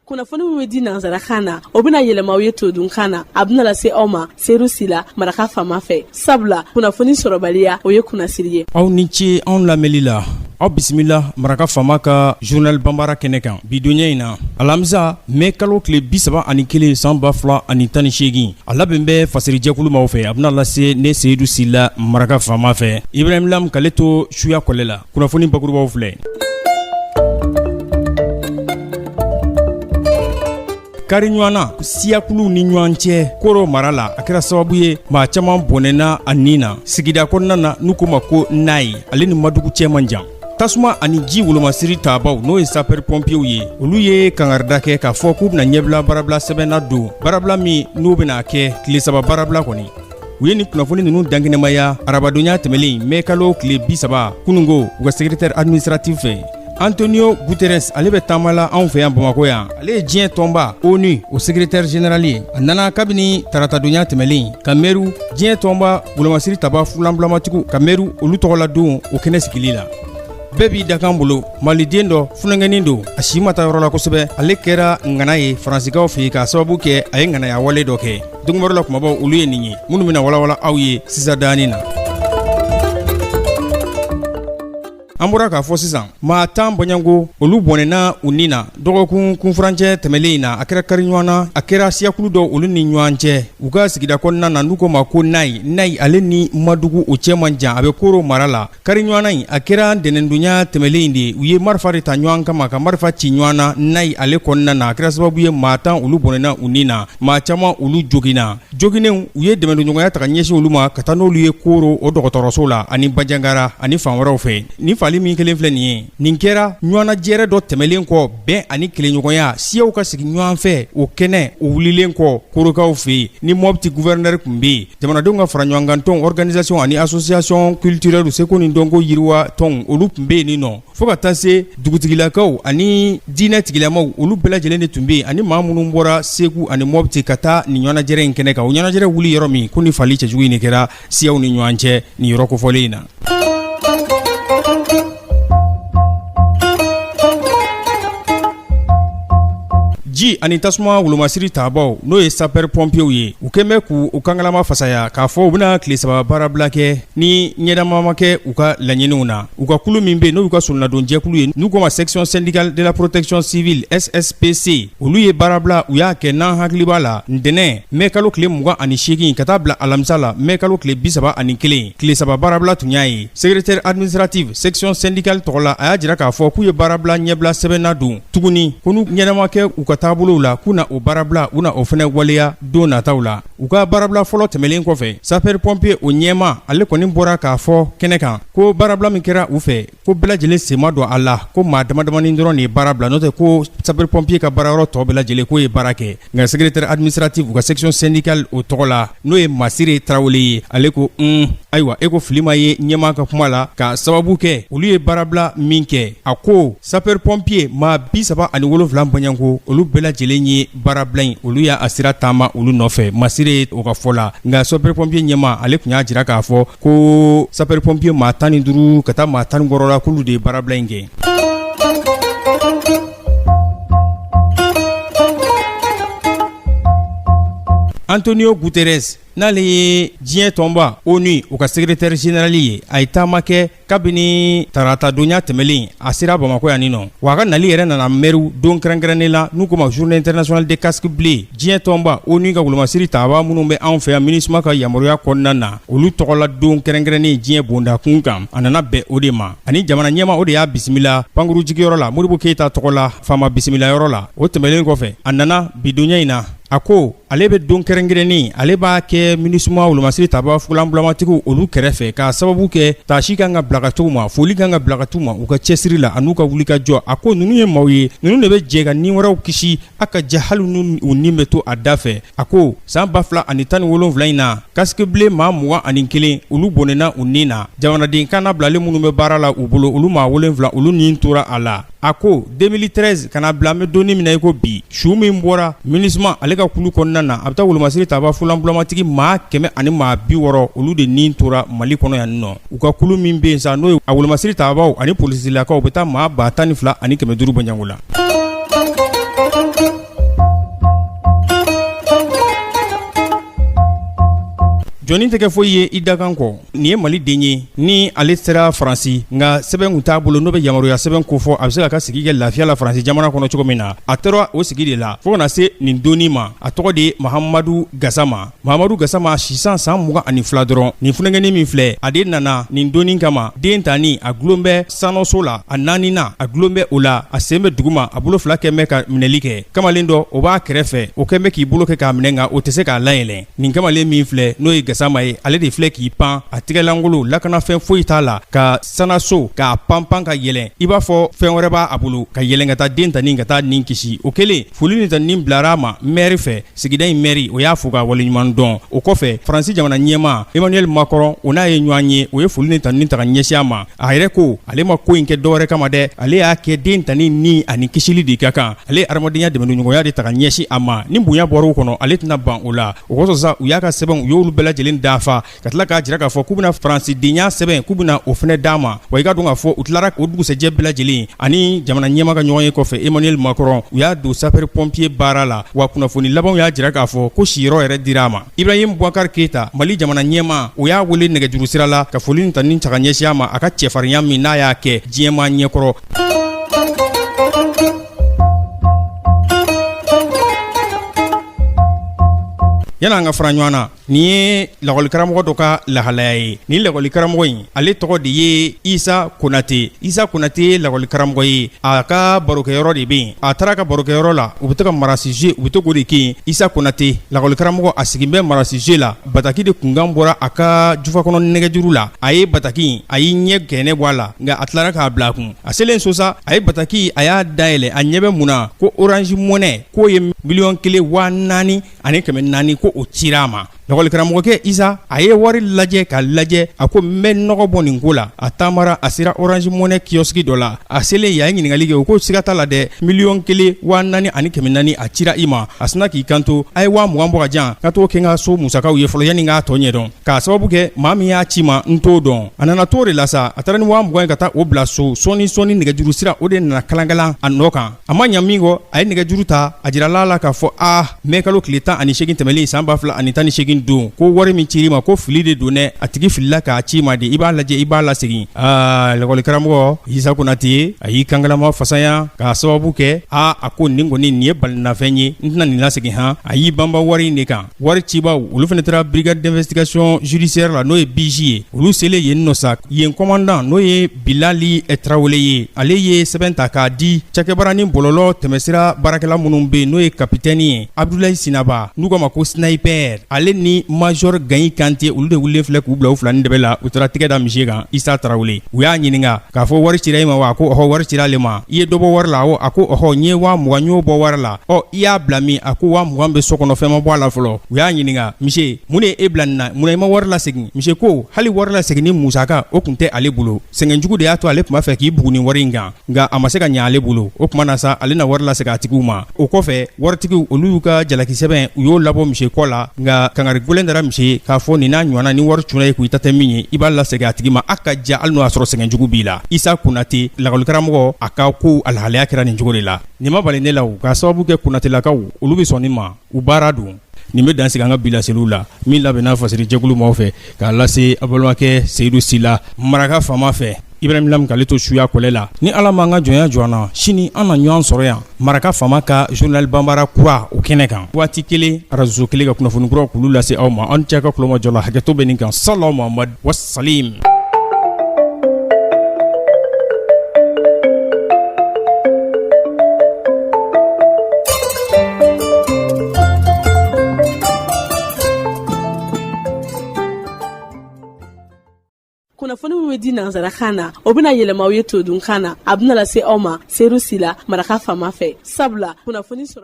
Kunnafoni min bɛ di nansarakan na, o bɛna yɛlɛma aw ye todunkan na. A bɛna lase aw ma Seyidu Sila, Maraka Faama fɛ, sabula kunnafoni sɔrɔbaliya, o ye kunnasiri ye. Aw ni ce anw lamɛnli la. Aw bisimila Maraka Faama ka journal banbara kɛnɛ kan bi donya in na, alamisa mɛ kalo tile 31 san 2018. A labɛn bɛ fasirijɛkulu maaw fɛ, a bɛna lase ne Seyidu Sila, Maraka Faama fɛ. Ibrahim Lam k'ale to suya kɔlɛ la. Kunnafoni bakurubaw filɛ. Kari ɲɔgɔnna siyakuluw ni ɲɔgɔn cɛ Koro mara la, a kɛra sababu ye maa caman bɔnɛna a nin na sigida kɔnɔna na n'u k'o ma ko Nayi, ale ni Madugu cɛ man jan. Tasuma ani ji wolomasiri tabaw, n'o ye sapeur pompiers ye, olu ye kangarida kɛ k'a fɔ k'u bɛna ɲɛbila baarabila sɛbɛn na don, baarabila min n'u bɛna kɛ tile 3 baarabila kɔni. U ye nin kunnafoni ninnu dankɛnɛmaya arabadonya tɛmɛlen mɛ kalo tile 30 kunungo u ka secrétaire administratif fɛ. Antonio Guterres, ale bɛ taama la anw fɛ yan Bamakɔ yan. Ale ye diɲɛ tɔnba ONU o secrétaire général ye. A nana kabini taratadonya tɛmɛlen ka meru diɲɛ tɔnba wolomasiri taba fulanbulamatigiw ka meru olu tɔgɔla don o kɛnɛ sigili la. Bɛɛ b'i dakan bolo. Maliden dɔ funankɛnin don, a si ma taa yɔrɔ la kosɛbɛ, ale kɛra ŋana ye Faransikaw fɛ yen k'a sababu kɛ a ye ŋanaya wale dɔ kɛ. Donkibaru la kumabaw, olu ye nin ye minnu bɛna walawala aw ye sisan daani na. An bɔra k'a fɔ sisan, maa 10 bɔɲɔgɔnko olu bɔnɛna u ni na dɔgɔkun kunfurancɛ tɛmɛlen in na. A kɛra kari ɲɔgɔn na, a kɛra siyakulu dɔw olu ni ɲɔgɔn cɛ u ka sigida kɔnɔna na n'u k'o ma ko Nayi. Nayi, ale ni Madugu o cɛ man jan, a bɛ Koro mara la. Kari ɲɔgɔnna in, a kɛra ntɛnɛndonya tɛmɛlen in de ye, u ye marifa de ta ɲɔgɔn kama ka marifa ci ɲɔgɔn na Nayi ale kɔnɔna na. A kɛra sababu ye maa 10 olu bɔnɛna u ni na, maa caman olu joginna. Joginnenw, u ye dɛmɛdonɲɔgɔnya ta ka ɲɛsin olu ma ka taa n'olu ye Koro o dɔgɔtɔrɔso la ani Banjagara ani fan wɛrɛw fɛ. Nin faali min kelen filɛ nin ye, nin kɛra ɲɔgɔnnajɛrɛ dɔ tɛmɛlen kɔ, bɛn ani kelenɲɔgɔnya, siyaw ka sigi ɲɔgɔn fɛ, o kɛnɛ o wulilen kɔ Korokaw fɛ yen ni Mɔpti gouverneur tun bɛ yen. Jamanadenw ka faraɲɔgɔnkan tɔn organisation ani association culturelle, seko ni dɔnko yiriwa tɔnw, olu tun bɛ yen nin nɔ, fo ka taa se dugutigilakaw ani diinɛ tigilamaw, olu bɛɛ lajɛlen de tun bɛ yen, ani maa minnu bɔra Segu ani Mɔpti ka taa nin ɲɔgɔnnajɛrɛ in kɛnɛ kan. O ɲɔgɔnnajɛrɛ wuli yɔrɔ min ko ni fali cɛjugu in de kɛra siyaw ni ɲɔgɔn cɛ nin yɔrɔ kofɔlen in na. Ji ani tasuma wolomasiri tabaw, n'o ye sapeur pompiers ye, u kɛn bɛ k'u kangalama fasaya k'a fɔ u bɛna tile 3 baarabila kɛ ni ɲɛdama ma kɛ u ka laɲiniw na. U ka kulu min bɛ yen n'o y'u ka solonadonjɛkulu ye n'u k'o ma section syndicale de la protection civile, SSPC, olu ye baarabila u y'a kɛ, n'an hakili b'a la, ntɛnɛn mɛ kalo tile 28 ka taa bila alamisa la mɛ kalo tile 31, tile 3 baarabila tun y'a ye. Secrétaire administratif section syndicale tɔgɔ la, a y'a jira k'a fɔ k'u ye baarabila ɲɛbila sɛbɛn na don tuguni, ko n'u ɲɛda ma kɛ u ka taabolow la, k'u na o baarabila, u na o fana waleya don nataw la. U ka baarabila fɔlɔ tɛmɛlen kɔfɛ, sapeur pompier o ɲɛmaa, ale kɔni bɔra k'a fɔ kɛnɛ kan ko baarabila min kɛra u fɛ, ko bɛɛ lajɛlen sen ma don a la, ko maa damadamanin dɔrɔn de ye baara bila, n'o tɛ ko sapeur pompier ka baarayɔrɔ tɔ bɛɛ lajɛlen k'o ye baara kɛ. Nka secrétaire administratif u ka section syndicale o tɔgɔ la, n'o ye Masire Tarawele ye, ale ko un ayiwa, e ko fili ma ye ɲɛmaa ka kuma la, ka sababu kɛ olu ye baarabila min kɛ. A ko sapeur pompier maa 37 bɔɲɔgɔnko, olu bɛɛ lajɛlen ye baarabila in, olu y'a sira taama olu nɔfɛ, Masire o ka fɔ la. Nka sapeur pompier ɲɛmaa, ale tun y'a jira k'a fɔ ko sapeur pompier maa 15 ka taa maa 16 la, k'olu de ye baarabila in kɛ. Antonio Guterres, n'ale ye diɲɛ tɔnba ONU o ka secrétaire général ye, a ye taama kɛ kabini taratadonya tɛmɛlen, a sera Bamakɔ yan nɔ. Wa a ka nali yɛrɛ nana mɛriw don kɛrɛnkɛrɛnnen la n'u k'o ma journée internationale des casques bleus, diɲɛ tɔnba ONU ka wolomasiri taaba minnu bɛ anw fɛ yan MINUSMA ka yamaruya kɔnɔna na, olu tɔgɔla don kɛrɛnkɛrɛnnen diɲɛ bonda kun kan. A nana bɛn o de ma, ani jamana ɲɛmaa o de y'a bisimila pankuru jigiyɔrɔ la, Modibo Keyita tɔgɔ la faama bisimilayɔrɔ la. O tɛmɛnen kɔfɛ, a nana bidonya in na, a ko ale bɛ don kɛrɛnkɛrɛnnen, ale b'a kɛ MINUSMA wolomasiri taba fugulanbulamatigiw olu kɛrɛfɛ, k'a sababu kɛ taasi kan ka bila ka t'u ma, foli kan ka bila ka t'u ma u ka cɛsiri la an'u ka wulikajɔ. A ko ninnu ye maaw ye, ninnu de bɛ jɛ ka ni wɛrɛw kisi a ka jɛ, hali n'u u ni bɛ to a da fɛ. A ko san 2017 in na, casque bleu maa 21 olu bɔnɛna u ni na. Jamanaden kannabilalen minnu bɛ baara la u bolo, olu maa 7 olu ni tora a la. A ko 2013 ka na bila an bɛ don min na i ko bi, su min bɔra MINUSMA ale ka kulu kɔnɔna na, a bɛ taa wolomasiri taba fugulanbulamatigi maa kɛmɛ ani maa 60, olu de ni tora Mali kɔnɔ yan nɔ. U ka kulu min bɛ yen sa, n'o ye a wolomasiri tabaw ani polisilakaw, bɛ taa maa 12 500 bɔɲɔgɔnko la. Jɔnni tɛ kɛ foyi ye i dakan kɔ. Nin ye Mali den ye ni ale sera Faransi, nka sɛbɛn tun t'a bolo n'o bɛ yamaruya sɛbɛn kofɔ a bɛ se k'a ka sigi kɛ lafiya la Faransi jamana kɔnɔ cogo min na. A tora o sigi de la fo ka na se nin donni ma. A tɔgɔ de ye Mahamadu Gasama. Mahamadu Gasama si san 22 dɔrɔn. Nin funankɛnin min filɛ, a de nana nin donni kama. Den tanni a gulon bɛ sanɔso la, a naaninan a gulon bɛ o la, a sen bɛ duguma, a bolo fila kɛn bɛ ka minɛli kɛ. Kamalen dɔ o b'a kɛrɛfɛ, o kɛn bɛ k'i bolo kɛ k'a minɛ, nka o tɛ se k'a layɛlɛn. Nin kamalen min filɛ, n'o ye Gasama ye, ale de filɛ k'i pan a tigɛlankolon, lakanafɛn foyi t'a la, ka sanaso k'a panpan ka yɛlɛn i b'a fɔ fɛn wɛrɛ b'a bolo, ka yɛlɛn ka taa den tanni ka taa nin kisi. O kɛlen, foli ni tanni bilara a ma mɛri fɛ. Sigida in mɛri, o y'a fo k'a waleɲuman dɔn. O kɔfɛ, Faransi jamana ɲɛmaa Emmanuel Macron, o n'a ye ɲɔgɔn ye, o ye foli ni tanni ta ka ɲɛsin a ma. A yɛrɛ ko ale ma ko in kɛ dɔwɛrɛ kama dɛ, ale y'a kɛ den tanni ni ani kisili de ka kan. Ale ye adamadenya dɛmɛdonɲɔgɔnya de ta ka ɲɛsin a ma. Ni bonya bɔra o kɔnɔ, ale tɛna ban o la. O kosɔn sa, u y'a ka sɛbɛnw, u y'olu bɛɛ lajɛlen dafa, ka tila k'a jira k'a fɔ k'u bɛna faransidenya sɛbɛn, k'u bɛna o fana d'a ma. Wa i ka dɔn k'a fɔ u tilara o dugusɛjɛ bɛɛ lajɛlen ani jamana ɲɛmaa ka ɲɔgɔn ye kɔfɛ, Emmanuel Macron, u y'a don sapeur pompier baara la. Wa kunnafoni labanw y'a jira k'a fɔ ko siyɔrɔ yɛrɛ dira a ma. Ibrahim Boubacar Keita, Mali jamana ɲɛmaa, o y'a wele nɛgɛjuru sira la ka foli ni tanuni ta ka ɲɛsin a ma, a ka cɛfarinya min n'a y'a kɛ diɲɛmaa ɲɛkɔrɔ. Yan'an ka fara ɲɔgɔn na, nin ye lakɔlikaramɔgɔ dɔ ka lahalaya ye. Nin lakɔlikaramɔgɔ in, ale tɔgɔ de ye Isa Konate. Isa Konate ye lakɔlikaramɔgɔ ye. A ka barokɛyɔrɔ de bɛ yen. A taara ka barokɛyɔrɔ la, u bɛ to ka marasi jeu, u bɛ to k'o de kɛ yen. Isa Konate, lakɔlikaramɔgɔ, a sigin bɛ marasi jeu la. Bataki de kunkan bɔra a ka jufa kɔnɔ nɛgɛjuru la. A ye bataki in, a y'i ɲɛ gɛnɛ bɔ a la, nka a tilara k'a bila a kun. A selen so sa, a ye bataki, a y'a dayɛlɛ, a ɲɛ bɛ mun na? Ko Orange Money, k'o ye 1,004,400, ko o cira a ma. Lakɔlikaramɔgɔkɛ Isa, a ye wari lajɛ k'a lajɛ, a ko n bɛ nɔgɔ bɔ nin ko la. A taamara, a sera Orange Money kiosque dɔ la. A selen yen, a ye ɲininkali kɛ. U ko siga t'a la dɛ, 1,004,400 a cira i ma. A sinna k'i kanto, a ye 20,000 bɔ ka jan, ka t'o kɛ n ka so musakaw ye fɔlɔ yanni n k'a tɔ ɲɛdɔn, k'a sababu kɛ maa min y'a ci ma, n t'o dɔn. A nana t'o de la sa, a taara ni 20,000 ye ka taa o bila so. Sɔɔni sɔɔni, nɛgɛjuru sira o de nana kalankalan a nɔ kan. A ma ɲa min kɔ, a ye nɛgɛjuru ta, a jirala a la k'a fɔ a mɛ kalo tile 18 tɛmɛlen san 2018 don, ko wari min cir'i ma, ko fili de don dɛ, a tigi filila k'a ci ma de, i b'a lajɛ, i b'a lasegin. Aa, lakɔlikaramɔgɔ Isa Konate, a y'i kangalama fasaya k'a sababu kɛ a a ko nin kɔni, nin ye balinafɛn ye, n tɛna nin lasegin han. A y'i banba wari in de kan. Wari cibaw, olu fana taara brigade d'investigation judiciaire la, n'o ye BIJ ye. Olu selen yen nɔ sa, yen commandant, n'o ye Bilali Tarawele ye, ale ye sɛbɛn ta k'a di cakɛbara ni bɔlɔlɔ tɛmɛsira baarakɛla minnu bɛ yen, n'o ye kapitɛni ye Abudulayi Sinaba, n'u k'a ma ko Sniper, ale ni major Gayi Kante. Olu de wulilen filɛ k'u bila u fila ni dɛbɛ la. U taara tɛgɛ da misi kan Isa Tarawele. U y'a ɲininka k'a fɔ wari cira i ma wa? A ko ɔhɔ, wari cira ale ma. I ye dɔ bɔ wari la o? A ko ɔhɔ, n ye 20,000, n y'o bɔ wari la. Ɔ, i y'a bila min? A ko 20,000 bɛ so kɔnɔ, fɛn ma bɔ a la fɔlɔ. U y'a ɲininka, misi, mun de e bila nin na? Mun na i ma wari lasegin? Misi ko hali wari lasegin ni musaka o tun tɛ ale bolo. Sɛgɛnjugu de y'a to ale tun b'a fɛ k'i bugu ni wari in kan, nka a ma se ka ɲɛ ale bolo. O tuma na sa, ale na wari lasegin a tigiw ma. O kɔfɛ, waritigiw, olu y'u ka jalaki sɛbɛn, u y'o labɔ misi kɔ la. Nka kangari gɛlɛn dara misi ye k'a fɔ nin n'a ɲɔgɔnna, ni wari cunna ye k'i ta tɛ min ye, i b'a lasegin a tigi ma, a ka ja, hali n'o y'a sɔrɔ sɛgɛnjugu b'i la. Isa Konate, lakɔlikaramɔgɔ, a ka kow alhalaya kɛra nin cogo de la. Nin ma bali ne la o, k'a sababu kɛ Konatelakaw, olu bɛ sɔn nin ma, u baara don. Nin bɛ dan sigi an ka bi laseliw la, min labɛnna fasiri jɛkulu maaw fɛ k'a lase a balimakɛ Seyidu Sila, maraka faama fɛ. Ibrahim Lam k'ale to suya kɔlɛ la. Ni Ala m'an ka jɔnya jɔ an na, sini an na ɲɔgɔn sɔrɔ yan, maraka faama ka journal banbara kura o kɛnɛ kan, waati kelen, arajo kelen, ka kunnafoni kuraw k'olu lase aw ma. Aw ni ce ka kulomajɔ la. Hakɛto bɛ nin kan. Salaw Muhamad wasalim. Kunnafoni min bɛ di nansarakan na, o bɛna yɛlɛma aw ye todunkan na. A bɛna lase aw ma Seyidu Sila, maraka faama fɛ, sabula kunnafoni sɔrɔ